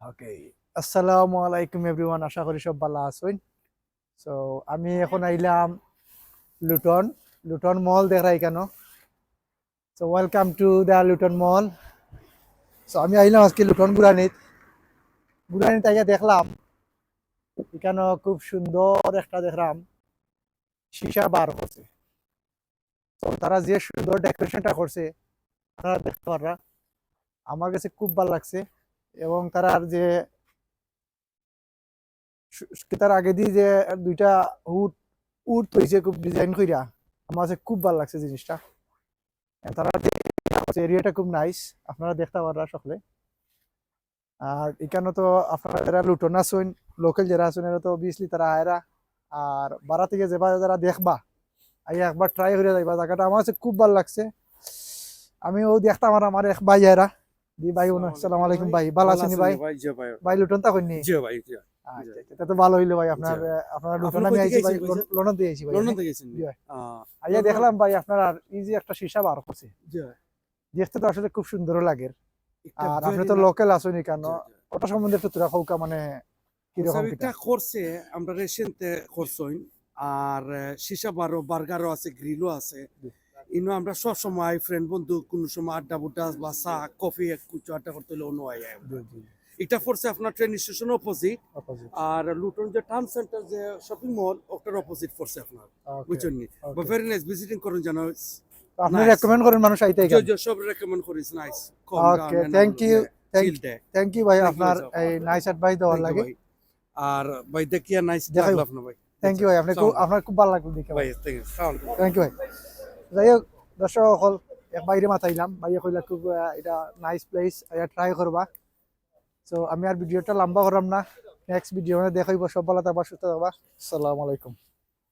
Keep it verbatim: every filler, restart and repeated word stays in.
ওকে, আসসালামু আলাইকুম এভরিওয়ান, আশা করি সব ভালা আছইন। সো আমি এখন আইলাম লুটন, লুটন মল দেখরা ইকানো। So welcome to the Luton mall. So আমি আইলাম আজকে লুটন গুরানিত। গুরানিত আইয়া দেখলাম ইকানো খুব সুন্দর একটা দেখলাম সীসা বার করছে। তো তারা যে সুন্দর ডেকোরেশনটা করছে, আপনারা দেখতে পাররা, আমার কাছে খুব ভালা লাগছে। এবং তারার যে সু-, তার আগেদি যে দুইটা উট, উট থইছে খুব ডিজাইন কইরা, আমার কাছে খুব ভালা লাগছে জিনিসটা। তারা যে এরিয়াটা খুব নাইস, আপনারা দেখতে পাররা সকলে। আর ইকানো তো আপনারা যারা লুটন আছইন, লোকাল যারা আছইন, এরা তো অবভিয়াসলি তারা আয়রা। আর বারা থাকি যেবা যারা দেখবা, আইয়া একবার ট্রাই করিয়া যাইবা, জাগাটা আমার কাছে খুব ভালা লাগছে। আমি অউ দেখতাম আর আমার এক ভাই আয়রা, জি ভাই, আসসালামু আলাইকুম ভাই। ভালা আছইন নি ভাই? জি ভাই। ভাই লুটন থাকইন নি? জি ভাই, জি। আচ্ছা, আচ্ছা, তা তো ভালা অইলো ভাই, আপনার, জি। আহ, আপনারা লুটন, আমি আইছি ভাই, লন্ডন থাকি আইছি ভাই। লন্ডন থাকি আইছেন নি? জি ভাই। আহ, জি ভাই, দেখলাম ভাই আপনারা এই যে একটা সীসা বার করছে। জি ভাই। দেখতে তো আসলে খুব সুন্দর লাগে। আর আপনি তো লোকাল আছইন ইকানো, জি, জি। ওটা সম্বন্ধে একটু থুড়া কউক্কা, মানে কিরকম? এটা করছে, আমরা রিসেন্টলি করছইন। আর, আহ, সীসা বারও, বার্গারও আছে, গ্রিলও আছে। জি। ইনো আমরা সব সময় ফ্রেন্ড বন্ধু কোনো সময় আড্ডা বুড্ডা বা চা, কফি, এক কিছু আড্ডা করতে অইলে অনো আই আমরা। জি, জি। এটা পড়ছে আপনার ট্রেন স্টেশন অপোজিট। অপোজিট। আর লুটন যে টাউন সেন্টার যে শপিং মল, ওটার অপোজিট পড়ছে আপনার। ওকে, বুঝছেন নি? ওকে। Very nice, ভিজিটিং করুন যেন। তো আপনি রেকমেন্ড করেন মানুষ আইতে? জি, জি, সব রেকমেন্ড করিস, নাইস। ওকে, থ্যাংক ইউ, থ্যাংক ইউ ভাই, আপনার এই নাইস অ্যাডভাইস দেওয়ার লাগি। আর ভাই দেখিয়া নাইস লাগলো আপনার ভাই। থ্যাংক ইউ ভাই, আপনি খুব, আপনার খুব ভালা লাগলো দেখে ভাই। ভাই, থ্যাংক ইউ। থ্যাংক ইউ ভাই। যাই হোক, দর্শক অকল, এক ভাইরে মাতাইলাম, ভাইয়ে কইলা খুব, আহ, এটা নাইস প্লেস, এটা ট্রাই করবা। সো আমি আর ভিডিওটা লম্বা করাম না, নেক্সট ভিডিও মানে দেখা অইবো। সব ভালা থাকবা, সুস্থ থাকবা, আসসালামু আলাইকুম।